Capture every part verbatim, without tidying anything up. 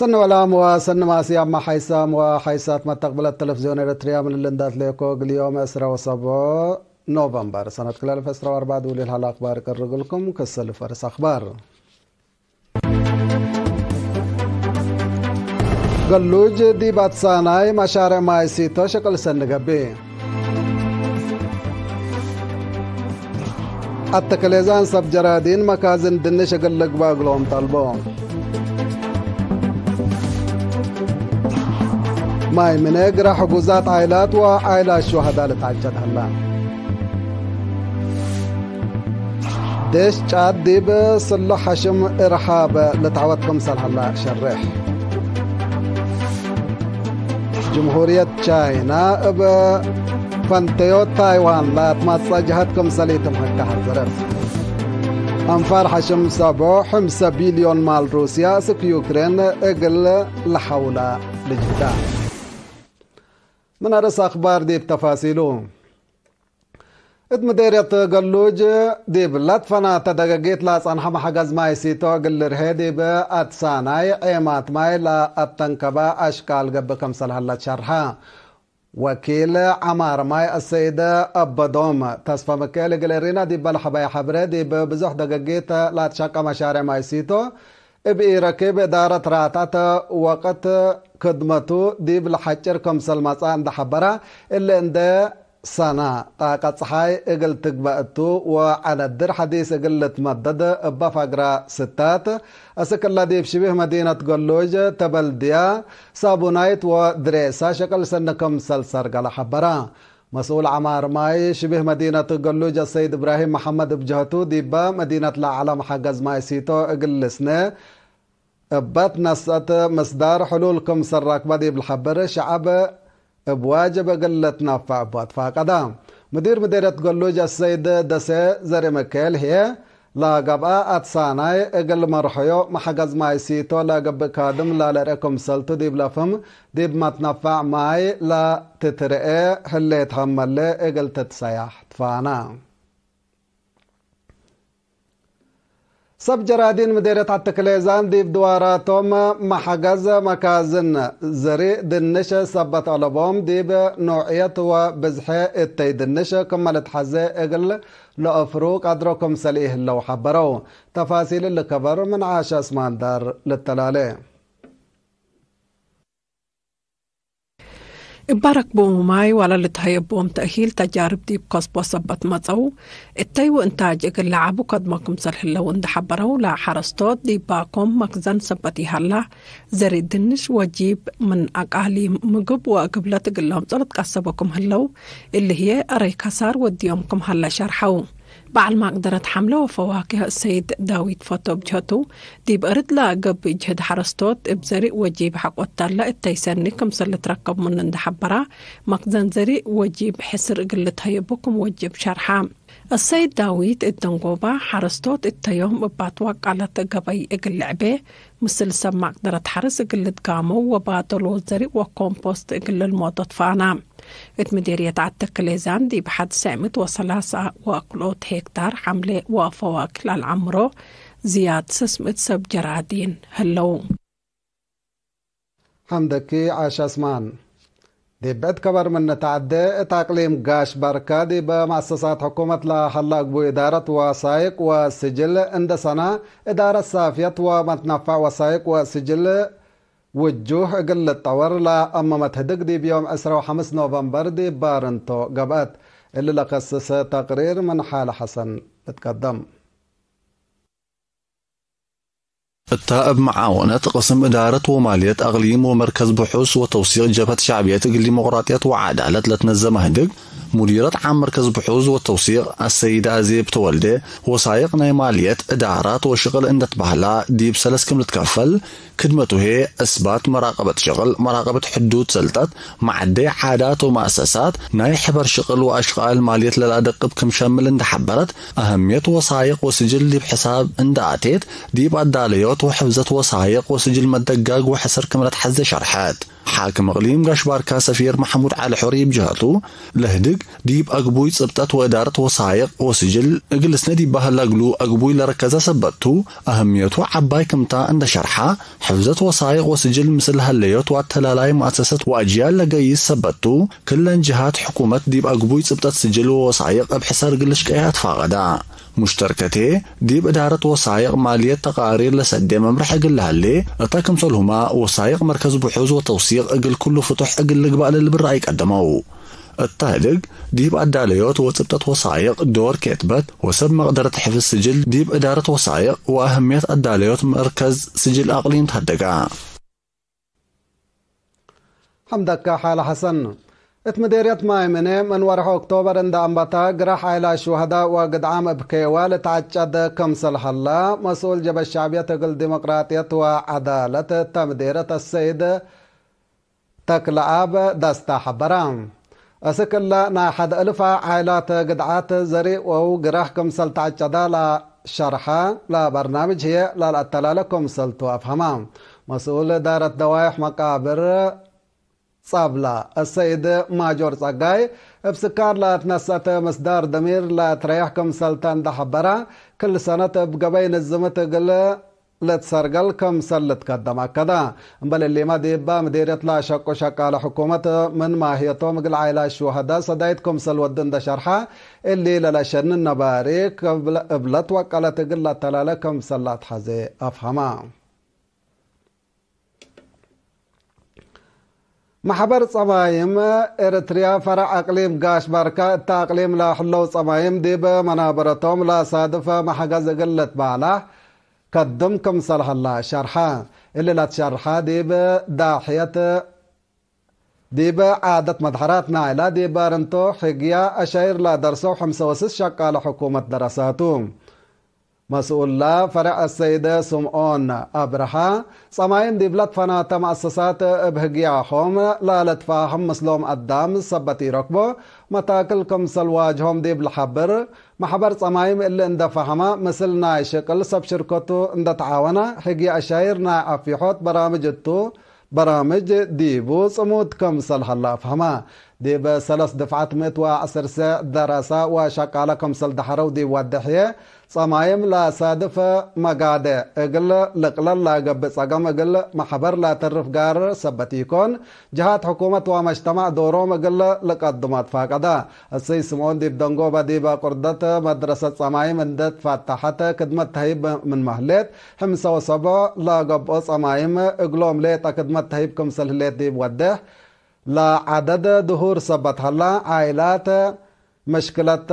ሰኒ ወላም ወሰኒ ማስያም ሓይሳም ወሓይሳት መተቅብለት ተለፍዝዮን ኤረትርያ ምን እሊ እንዳትሌኮ እግል ዮም ዕስራ ወሰቦ ኖቨምበር ሰነት ክልተ አልፍ ዕስራ ወአርባዕ ዱል ለሀለ አክባር እቀርግልኩም። ክሰል ፈርስ አክባር። ገሉጅ ዲብ አትሳናይ መሻርዕ ማይ ሲቶ ሸቅል ሰኒ ገብእ። አተከሌዛን ሰብ ጀራዲን መካዝን ድንሽ እግል ልግበእ እግሎም ጠልቦ። ማይ ምነ ግረ ሕጉዛት ዓይላት ወዓይላት ሹሀዳ ልትዐጀድ ሀላ። ዴሽ ጫት ዲብ ስሉሕ ሐሽም እርሃብ ልትዐወት ክምሰል ሀላ ሸሬሕ። ጅምሁርየት ቻይና እብ ፈንተዮት ታይዋን ለአትማጸእ ጀሀት ክምሰል ኢትምሕከ ሐዘረት። አንፋር ሐሽም ሰቦ ሕምሰ ቢልዮን ማል ሩስያ እስክ ዩክሬን እግል ለሐውላ ልጅዳ። ምን አርእስ አክባር ዲብ ተፋሲሉ። እት ምዴርየት ገሉጅ ዲብ ለትፈናተ ደገጊት ለአጸንሐ መሐገዝ ማይ ሲቶ እግል ልርሄ ዲብ አትሳናይ ዔማት ማይ ለአተንከበ አሽቃል ገብእ ክምሰል ሀለ ሸርሐ። ወኪል ዐማር ማይ አሰይድ አበዶም ተስፈ ምክኤል እግል ኤሪና ዲበ ለሐበየ ሐብሬ፣ ዲብ ብዙሕ ደገጊት ለአትሸቀ መሻሬዕ ማይ ሲቶ እብ ኢረኪብ እዳረት ራትዐት ወቅት ክድመቱ ዲብ ለሐጭር ክምሰል መጽአ እንዴ ሐበረ፣ እሊ እንዴ ሰነ ጣቀት ጸሓይ እግል ትግበእ እቱ ወዐለ ድር ሐዲስ እግል ልትመደድ እበ ፈግረ ስታት፣ አስክ እለ ዲብ ሽቢህ መዲነት ገሉጅ ተበልድያ ሳቡናይት ወድሬሳ ሸቅል ሰኒ ክምሰል ሰርገለ ሐበረ። መስኡል ዐማር ማይ ሽቢህ መዲነት ገሉጅ አሰይድ እብራሂም መሐመድ እብ ጀህቱ፣ ዲበ መዲነት ለዐለ መሐገዝ ማይ ሲቶ እግል ልስነ እበ ትነስአት ምስዳር ሕሉል ክምሰል ረክበ ዲብ ለሐብር፣ ሸዐብ እብ ዋጅብ እግል ልትነፈዕ እቡ አትፋቀደ። ሙዲር ምዴርየት ገሉጅ አሰይድ ደሴ ዘርኢምክኤል ህዬ፣ ለገብአ አትሳናይ እግል መርሐዮ መሐገዝ ማይ ሲቶ ለገብእ ካድም ላለርኤ ክምሰልቱ ዲብ ለፍህም፣ ዲብ መትነፈዕ ማይ ለትትርኤ ህሌት ሀመለ እግል ትትሰያሕ ትፋና። ሰብ ጀራዲን ምዴርየት አተክሌዛን ዲብ ድዋራቶም መሐገዝ መካዝን ዘሪእ ድንሽ ሰበት አለቦም፣ ዲብ ኖዕየት ወብዝሐ እተይ ድንሽ ክመ ልትሐዜ እግል ለአፍሩ ቀድሮ ክምሰል ኢህለው ሐበረው። ተፋሲል እሊ ከበር ምን ዓሻ እስማን ዳር ልተላሌ። እበ ረክቦሙ ማይ ወለልትሀየቦም ተእሂል ተጃርብ ዲብ ከስቦ ሰበት መጸው፣ እተይ ወእንታጅ እግል ለዐቡ ከድሞ ክምሰል ህለው እንዴ ሐበረው፣ ለሐረስቶት ዲብ ባኮም መክዘን ሰበት ይሀላ፣ ዘሪእ ድንሽ ወጂብ ምን አቃሊም ምግብ ወእግብለት እግል ለአምጸኦ ልትቀሰቦ ክም ህለው፣ እሊ ህዬ አረይ ከሳር ወድዮም ክም ሀለ ሸርሐው። በዐል ማቅደረት ሐምለ ወፈዋክህ ሰይድ ዳዊት ፈቶ እብ ጀህቱ፣ ዲብ እርድ ለገብእ ጅህድ ሐረስቶት እብ ዘሪእ ወጂብ ሐቆ ተለ እተይ ሰኒ ክምሰል ልትረከብ ምኑ እንዴ ሐበራ፣ መክዘን ዘሪእ ወጂብ ሕስር እግል ልትሀየቡ ክም ወጅብ ሸርሐ። አሰይድ ዳዊት እት ደንጎባ፣ ሐረስቶት እተዮም እባት ዋቃለት ገበይ እግል ልዕቤ፣ ምስል ሰብ ማቅደረት ሐርስ እግል ልትጋመው ወባደሎ ዘሪእ ወኮምፖስት እግል ልልሞዶ ትፋና። እት ምዴርየት አተክሌዛን ዲብ ሐድ ሰዕምት ወሰላሳ ወክልኦት ሄክታር ሐምሌ ወፈዋክህ ለልዐምሮ ዝያድ ሰስምእት ሰብ ጀራዲን ህለው። ሐምደኪ ዓሻ እስማን። ዲብ ብዕድ ከበር ምን ተዐደ፣ እት አቅሊም ጋሽ ባርካ ዲብ መአሰሳት ሕኩመት ለሀላ ግቡይ እዳረት ወሳይቅ ወስጅል እንደ ሰና፣ እዳረት ሳፍየት ወመትነፈዕ ወሳይቅ ወስጅል ውጁህ እግል ልትጠወር ለአመመት ህድግ ዲብ ዮም ዕስራ ወሐምስ ኖቨምበር ዲብ ባርንቶ ገብአት። እሊ ለከስስ ተቅሪር ምን ሓለ ሐሰን ልትቀደም። እታ እብ መዓወነት ቅስም እዳረት ወማልየት አቅሊም ወመርከዝ ብሑስ ወተውሲቅ ጀብሀት ሸዕብየት እግል ዲሞቅራጥየት ወዐዳለት ለትነዘመ ህድግ፣ ሙዲረት ዓም መርከዝ ብሑስ ወተውሲቅ አሰይደ አዜብ ተወልደ፣ ወሳይቅ ናይ ማልየት እዳራት ወሽቅል እንደ ትበህላ ዲብ ሰለስ ክም ልትከፈል፣ ክድመቱ ህዬ እስባት መራቀበት ሽቅል፣ መራቀበት ሕዱድ ሰልጠት፣ መዐደይ ዓዳት ወመአሰሳት፣ ናይ ሕበር ሽቅል ወአሽቃል ማልየት ለለአደቅብ ክም ሸምል እንደ ሐበረት፣ አህምየት ወሳይቅ ወስጅል ዲብ ሕሳብ እንደ አቴት፣ ዲብ አዳለዮት ወሕፍዘት ወሳይቅ ወስጅል መደጋግ ወሕስር ክም ለትሐዜ ሸርሐት። ሓክም እቅሊም ጋሽ ባርካ ሰፊር መሐሙድ ዐሊ ሑሪ እብ ጀሀቱ፣ ለህድግ ዲብ አግቡይ ጽብጠት ወእዳረት ወሳይቅ ወስጅል እግል ስነ ዲብ በሀል ለእግሉ አግቡይ ለረከዘ ሰበት ቱ፣ አህምየቱ ዐባይ ክምታ እንደ ሸርሐ፣ ሕፍዘት ወሳይቅ ወስጅል ምስል ሀለዮት ወአተላላይ መአሰሰት ወአጅያል ለገይስ ሰበት ቱ፣ ክለን ጅሃት ሕኩመት ዲብ አግቡይ ጽብጠት ስጅል ወወሳይቅ እብ ሕሰር እግል ልሽቀየ አትፋቀዳ። ሙሽተርከቴ፣ ዲብ እዳረት ወሳይቅ ማልየት ተቃሪር ለሰዴ መምርሕ እግል ለሀሌ፣ እተ ክምሰልሁመ ወሳይቅ መርከዝ ብሑዝ ወተውሲቅ እግል ክሉ ፍቱሕ እግል ልግባእ ለልብል ረአይ ቀደመው። እተ ህድግ፣ ዲብ አዳለዮት ወጽብጠት ወሳይቅ ዶር ኬትበት ወሰብ መቅደረት ሕፍዝ ስጅል ዲብ እዳረት ወሳይቅ ወአህምየት አዳለዮት መርከዝ ስጅል አቅሊም ተሀደጋ። ሐምደካ ሓለ ሐሰን። እት ምዴርየት ማይ ምኔ ምን ወርሕ ኦክቶበር እንደ አንበታ፣ ግራሕ ዓይላ ሹሀዳ ወግድዓም እብ ኬዋ ልትዐጨድ ክምሰል ሀላ፣ መስኡል ጀበ ሸዕብየት እግል ዲሞቅራጥየት ወዐዳለት እተ ምዴርየት አሰይድ ተክለአብ ደስታ ሐበረ። እስክ እለ ናይ ሐድ እልፍ ዓይላት ግድዓት ዘርእ ወው ግራህ ክምሰል ተዐጨዳ ለሸርሐ ለበርናምጅ ህዬ ለልአተላለ ክምሰል ቱ አፍሀመ። መስኡል እዳረት ደዋይሕ መቃብር ጸብላ፣ አሰይድ ማጆር ጸጋይ፣ እብ ስካር ለአትነሰአት ምስዳር ደሚር ለትረየሕ ክምሰል ተ እንደ ሐበረ፣ ክል ሰነት እብ ገበይ ንዝምት እግል ልትሰርገል ክምሰል ልትከደም አከደ። እምበል እሊመ፣ ዲበ ምዴርየት ለአሸቁ ሸቃለ ሕኩመት ምን ማህየቶም እግል ዓይላ ሹሀዳ ሰዳይት ክምሰል ወዱ እንደ ሸርሐ፣ እሊ ለለሸኒ ነባሪ እብ ለትወቀለት እግል ለአተላለ ክምሰል ለአትሐዜ አፍሀመ። መሕበር ጸማይም ኤረትርያ ፈረዕ አቅሊም ጋሽ ባርካ፣ እተ አቅሊም ለህለው ጸማይም ዲብ መናበረቶም ለሳድፈ መሕገዝ እግል ልትባላህ ከድም ክምሰል ሀላ ሸርሐ። እሊ ለትሸርሐ ዲብ ዳሕየት ዲብ ዓደት መድሐራት ናይላ ዲብ ባርንቶ ሕግያ አሻይር ለደርሰው ሐምሰ ወስስ ሸቃለ ሕኩመት ደረሳቱ። መስኡላ ፈርዕ አሰይደ ስምዖን አብርሃ፣ ጸማይም ዲብ ለትፈናተ መአሰሳት እብ ህግያሆም ለልትፋህም ምስሎም አዳም ሰበት ኢረክቦ መታክል ክምሰል ዋጅሆም ዲብ ለሐብር፣ መሕበር ጸማይም እሊ እንደ ፈሀመ፣ ምስል ናይ ሽቅል ሰብ ሽርከቱ እንደ ተዓወነ፣ ህግየ አሻይር ናይ አፊሖት በራምጅ እቱ፣ በራምጅ ዲቡ ጽሙድ ክምሰል ሀላ አፍሀመ። ዲብ ሰለስ ድፍዓት ምእት ወዐስር ሰዕ ደረሰ ወሸቃለ ክምሰል ደሐረው ዲብ ወደሕየ፣ ጸማይም ለሳድፍ መጋዴዕ እግል ልቅለል ለገብእ ጸገም እግል መሕበር ለትርፍ ጋር ሰበት ኢኮን፣ ጀሃት ሕኩመት ወመጅተማዕ ዶሮም እግል ልቀድሞ አትፋቀደ። እሰይ ስምዖን ዲብ ደንጎበ ዲበ ቁርደት መድረሰት ጸማይም እንደ ትፈተሐት ክድመት ተህይብ ምንመ ህሌት፣ ሕምሰ ወሰቦ ለገብኦ ጸማይም እግሎም ሌጠ ክድመት ተህይብ ክምሰል ህሌት ዲብ ወዴሕ፣ ለዐደድ ድሁር ሰበት ሀላ፣ ዓይላት መሽክለት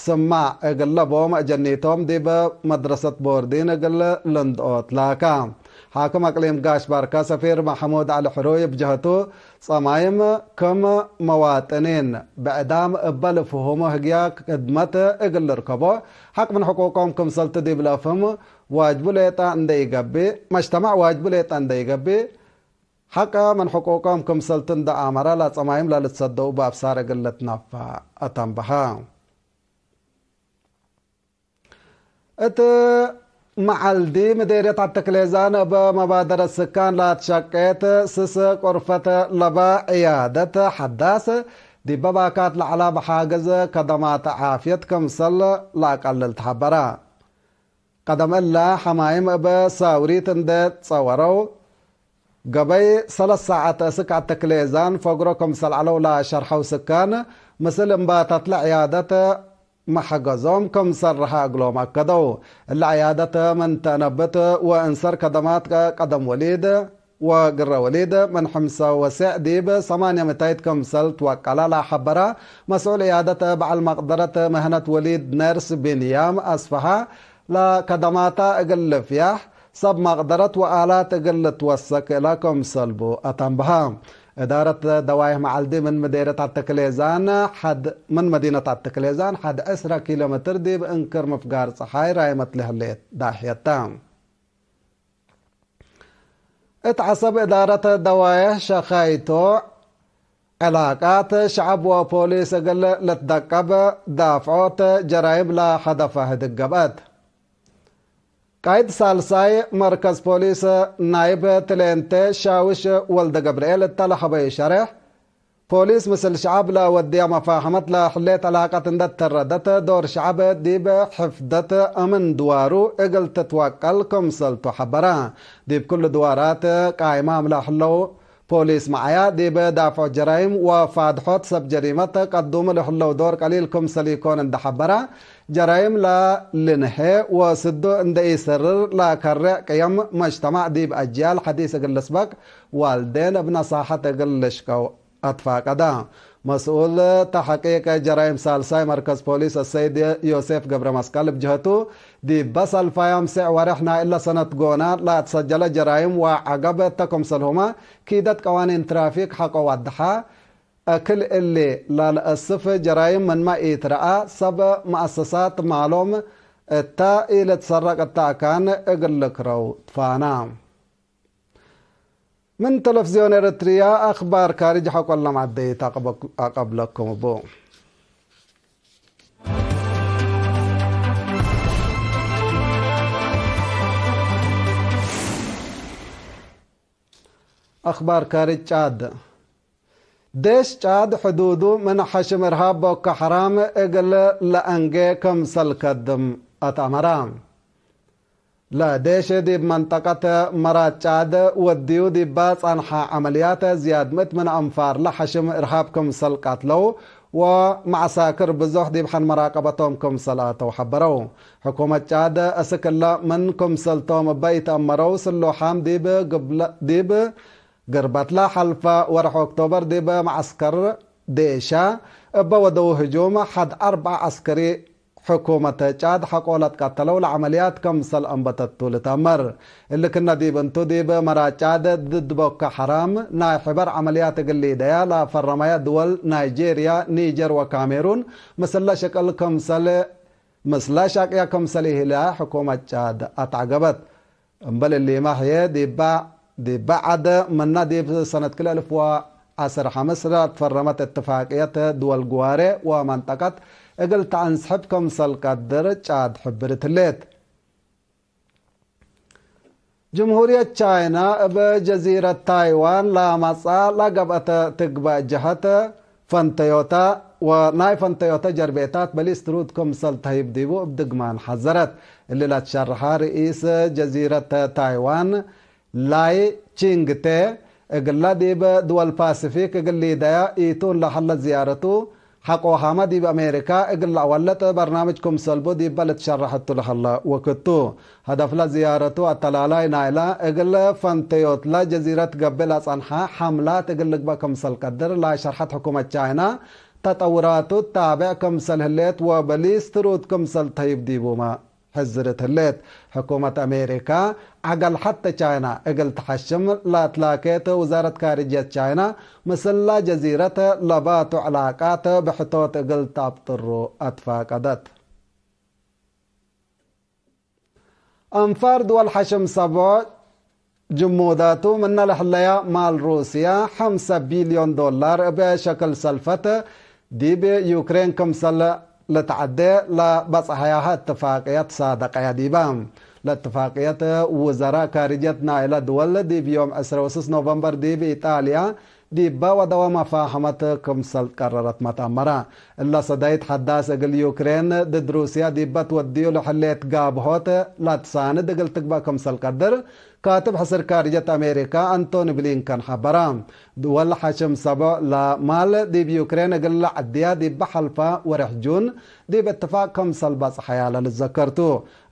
ስማዕ እግለ ቦም ጀኒቶም ዲብ መድረሰት ቦርዲን እግል ልንድኦ ትላካ። ሓክም አቅሊም ጋሽ ባርካ ሰፊር መሐሙድ ዐሊ ሕሩይ እብ ጀህቱ፣ ጸማይም ክም መዋጥኒን ብዕዳም እበ ልፍሁሙ ህግያ ክድመት እግል ልርከቦ፣ ሐቅ ምን ሕቁቆም ክምሰልቱ ዲብ ለአፍህም ዋጅቡ ሌጠ እንደ ኢገብእ፣ መጅተማዕ ዋጅቡ ሌጠ እንደ ኢገብእ፣ ሐቀ ምን ሕቁቆም ክምሰልቱ እንደ አመረ፣ ለጸማይም ለልትሰደው እብ አብሳር እግል ልትነፈዕ አተንበሀ። እት መዐልዲ ምዴርየት ዐድ ተክሌዛን እብ መባደረት ስካን ለአትሸቄት ስስ ቁርፈት ለበ ዕያደት ሐዳስ፣ ዲበ ባካት ለዐላ መሓግዝ ከደማት ዓፍየት ክምሰል ለአቀልል ተሐበረ። ቀደም እለ ሐማይም እብ ሳውሪት እንዴ ጸወረው፣ ገበይ ሰለስ ሳዐት እስክ ዐድ ተክሌዛን ፈግሮ ክምሰል ዐለው ለሸርሐው ስካን፣ ምስል እምባታትለ ዕያደት መሐገዞም ክምሰል ረሀ እግሎም አከደው። እለ ዕያደት ምን ተአነብት ወእንሰር ከደማት ቀደም ወሊድ፣ ወግረ ወሊድ ምን ሕምሰ ወሴዕ ዲብ ሰማንየ ምታይት ክምሰል ትወቀለ ለሐበረ መስኡል ዕያደት በዐል መቅደረት ምህነት ወሊድ ነርስ ቢንያም አስፈሃ ለከደማታ እግል ልፍያሕ ሰብ መቅደረት ወአላት እግል ልትወሰክ እለ ክምሰል ቡ አተንበሀ። እዳረት ደዋይሕ መዐልዲ ምን ምዴርየት ዐድ ተክሌዛን ሐድ፣ ምን መዲነት ዐድ ተክሌዛን ሐድ ዕስረ ኪሎ ሜትር ዲብ እንክር ምፍጋር ጸሓይ ራይመት ለህሌት ዳሕየት ተ። እት ዐሰብ እዳረት ደዋይሕ ሸካይቶ፣ ዕላቃት ሸዐብ ወፖሊስ እግል ልትደቀብ፣ ዳፍዖት ጀራይም ለሀደፈ ህድግ ገብአት። ቃይድ ሳልሳይ መርከዝ ፖሊስ ናይብ ትሌንቴ ሻውሽ ወልደ ገብርኤል እተ ለሀበዩ ሸሬሕ፣ ፖሊስ ምስል ሸዐብ ለወድየ መፋሀመት ለሕሌት ዕላቀት እንደ ተረደት፣ ዶር ሸዐብ ዲብ ሕፍደት አምን ድዋሩ እግል ትትወቀል ክምሰልቱ ሐበረ። ዲብ ክሉ ድዋራት ቃይማም ለህለው ፖሊስ መዓያ፣ ዲብ ዳፍዖ ጀራይም ወፋድሖት ሰብ ጀሪመት ቀዱሙ ለህለው ዶር ቀሊል ክምሰል ኢኮን እንደ ሐበረ፣ ጀራይም ለልንሄ ወስዱ እንደ ኢሰርር ለከሬዕ ቅየም መጅተማዕ ዲብ አጅያል ሐዲስ እግል ልስበቅ ዋልዴን እብ ነሳሐት እግል ልሽቀው አትፋቀደ። መስኡል ተሐቂቅ ጀራይም ሳልሳይ መርከዝ ፖሊስ አሰይድ ዮሴፍ ገብረ መስቀል እብ ጀህቱ፣ ዲበ ሰልፋይ አምስዕ ወሬሕ ናይ እለ ሰነት ጎነ ለአትሰጀለ ጀራይም ወዐገብ እተ ክምሰልሁመ ኪደት ቀዋኒን ትራፊክ ሐቆ ወደሐ። እክል እሊ ለልአስፍ ጀራይም ምንመ ኢትረአ፣ ሰብ መአሰሳት ማሎም እተ ኢልትሰረቅ እተ አካን እግል ልክረው ትፋና። ምን ተለፍዝዮን ኤረትርያ አክባር ካርጅ ሐቆ ለማደይት አቅበክ-፣ አቀብለኩም እቡ። አክባር ካርጅ ጫድ። ዴሽ ጫድ ሕዱዱ ምን ሐሽም እርሃብ ቦኮ ሐራም እግል ለአንጌ ክምሰል ከድም አትአመረ። ለዴሽ ዲብ መንጠቀት መራት ጫድ ወድዩ ዲባ ጸንሐ ዐመልያት ዝያድ ምእት ምን አንፋር ለሐሽም እርሃብ ክምሰል ቀትለው ወመዐሳክር ብዞሕ ዲብ ሐን መራቀበቶም ክምሰል አተው ሐበረው። ሕኩመት ጫድ አስክ እለ ምን ክምሰልቶም እበ ኢተአመረው ስሉሓም ዲብ ግብለ-፣ ዲብ ግርበትለ ሐልፈ ወርሕ ኦክቶበር ዲብ መዐስከር ዴሻ እበ ወደው ህጁም ሐድ አርበዕ ዐስከሪ ሕኩመት ጫድ ሐቆ ለትቀተለው ለዐመልያት ክምሰል አንበተቱ ልትአመር። እሊ ክነ ዲብ እንቱ፣ ዲብ መራት ጫድ ድድ ቦኮ ሐራም ናይ ሕበር ዐመልያት እግል ሊደያ ለፈረመያ ድወል ናይጄርያ፣ ኒጀር ወካሜሩን ምስለ ሽቅል ክምሰል፣ ምስለ ሻቅያ ክምሰል ኢህላ ሕኩመት ጫድ አትዐገበት። እምበል እሊመ ህዬ ዲበ፣ ዲበ ዐድ ምነ ዲብ ሰነት ክልኤ አልፍ ወዐስር ሐምስ ለትፈረመት እትፋቅየት ድወል ግዋሬ ወመንጠቀት እግል ተአንስሕብ ክምሰል ቀድር ጫድ ሕብርት ህሌት። ጅምሁርየት ቻይና እብ ጀዚረት ታይዋን ለመጽአ ለገብአት ትግበእ ጀሀት ፈንተዮተ ወናይ ፈንተዮተ ጀርቤታት በሊስ ትሩድ ክምሰል ተህይብ ዲቡ እብ ድግማን ሐዘረት። እሊ ለትሸርሐ ርኢስ ጀዚረት ታይዋን ላይ ቺንግ ቴ፣ እግለ ዲብ ድወል ፓሲፊክ እግል ሊደያ ኢቱን ለሀለ ዝያረቱ፣ ሐቆሃመ ዲብ አሜሪካ እግል ለአወለጥ በርናምጅ ክምሰልቡ ዲበ ልትሸረሐቱ ለሀለ ወክቱ። ሀደፍለ ዝያረቱ አተላላይ ናይለ እግል ፈንተዮትለ ጀዚረት ገብእ ለጸንሐ ሐምላት እግል ልግበእ ክምሰል ቀድር ለሸርሐት ሕኩመት ቻይና፣ ተጠውራቱ ታቤዕ ክምሰል ህሌት ወበሊስ ትሩድ ክምሰል ተህይብ ዲቡመ ሕዝርት ህሌት። ሕኩመት አሜሪካ ዐገል ሐተ ቻይና እግል ተሐሽም ለአትላኬት ውዛረት ካርጅየት ቻይና ምስላ ጀዚረት ለባቱ ዕላቃት ብሕቶት እግል ተአብጥሩ አትፋቀደት። አንፋር ድወል ሐሽም ሰብዖ ጅሙዳቱ ምነ ለህለያ ማል ሩስያ ሐምሰ ቢልዮን ዶላር እብ ሸክል ሰልፈት ዲብ ዩክሬን ክምሰል ልትዐዴ ለበጽሐያሀ እትፋቅየት ሳደቀያ ዲበ። ለእትፋቅየት ውዘራእ ካርጅየት ናይለ ድወል ዲብ ዮም ዕስረ ወስስ ኖቨምበር ዲብ ኢጣልያ ዲበ ወደወ መፋህመት ክምሰል ቀረረት መትአመረ። እለ ሰዳይት ሐዳስ እግል ዩክሬን ድድ ሩስያ ዲበ ትወድዩ ለህሌት ጋብሆት ለትሳንድ እግል ትግበእ ክምሰል ቀድር ካትብ ሕስር ካርጀት አሜሪካ አንቶኒ ብሊንከን ሐበረ። ድወል ሐሽም ሰቦዕ ለማል ዲብ ዩክሬን እግል ለዐድያ ዲበ ሐልፈ ወሬሕ ጁን ዲብ እትፋቅ ክምሰል በጽሐያ ለልዘከር ቱ።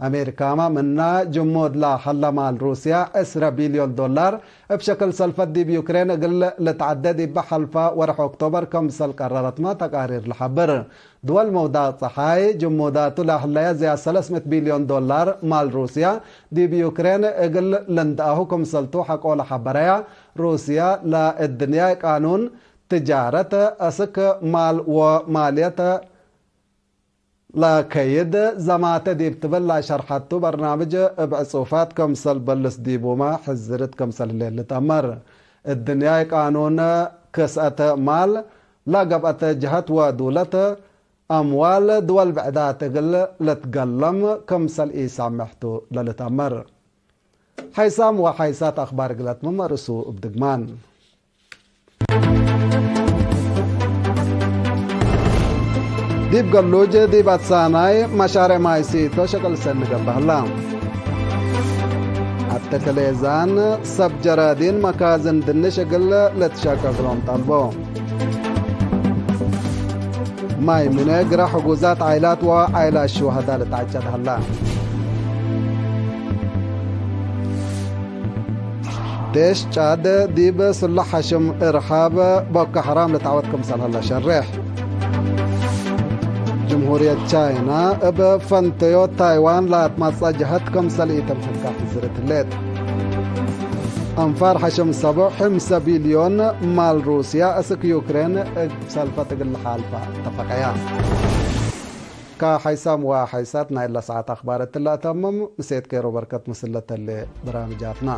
አሜሪካመ ምነ ጅሙድ ለሀለ ማል ሩስያ ዕስረ ቢልዮን ዶላር እብ ሸክል ሰልፈት ዲብ ዩክሬን እግል ልትዐደ ዲበ ሐልፈ ወሬሕ ኦክቶበር ክምሰል ቀረረትመ ተቃሪር ለሐብር። ድወል መውዳቅ ጸሓይ ጅሙዳቱ ለህለየ ዝያድ ሰለስ ምእት ቢልዮን ዶላር ማል ሩስያ ዲብ ዩክሬን እግል ልንድአሁ ክምሰልቱ ሐቆ ለሐበረያ፣ ሩስያ ለእድንያይ ቃኑን ትጃረት አስክ ማል ወማልየት ለከይድ ዘማተ ዲብ ትብል ለሸርሐቱ በርናምጅ እብ ዕጹፋት ክምሰል በልስ ዲቡመ ሕዝርት ክምሰል ህሌት ልትአመር። እድንያይ ቃኑን ክስአት ማል ለገብአት ጀሀት ወዱለት አምዋል ድወል ብዕዳት እግል ልትገለም ክምሰል ኢሳምሕ ቱ ለልትአመር። ሐይሳም ወሐይሳት አክባር እግል አትምም ርእሱ እብ ድግማን። ዲብ ገሉጅ ዲብ አትሳናይ መሻርዕ ማይ ሲቶ ሸቅል ሰኒ ገብእ ሀላ። አተከሌዛን ሰብ ጀራዲን መካዝን ድንሽ እግል ልትሸቀ እግሎም ጠልቦ። ማይ ምነ ግረ ሕጉዛት ዓይላት ወዓይላት ሹሀዳ ልትዐጨድ ሀላ። ዴሽ ጫድ ዲብ ስሉሕ ሐሽም እርሃብ ቦኮ ሐራም ልትዐወት ክምሰል ሀለ ሸሬሕ። ጅምሁርየት ቻይና እብ ፈንተዮት ታይዋን ለአትመጽአ ጀህት ክምሰል ኢትንፍካ ሕዝርት ህሌት። አንፋር ሐሽም ሰቦሕ ሕምሰ ቢልዮን ማል ሩስያ እስክ ዩክሬን እብ ሰልፈት እግል ለሓልፋ እተፈቀያ። ከሐይሳም ወሐይሳት ናይለ ሰዓት አክባር እትለ አተምም፣ ምሴት ኬሮ በርከት ምስል ለተሌ በራምጃትና።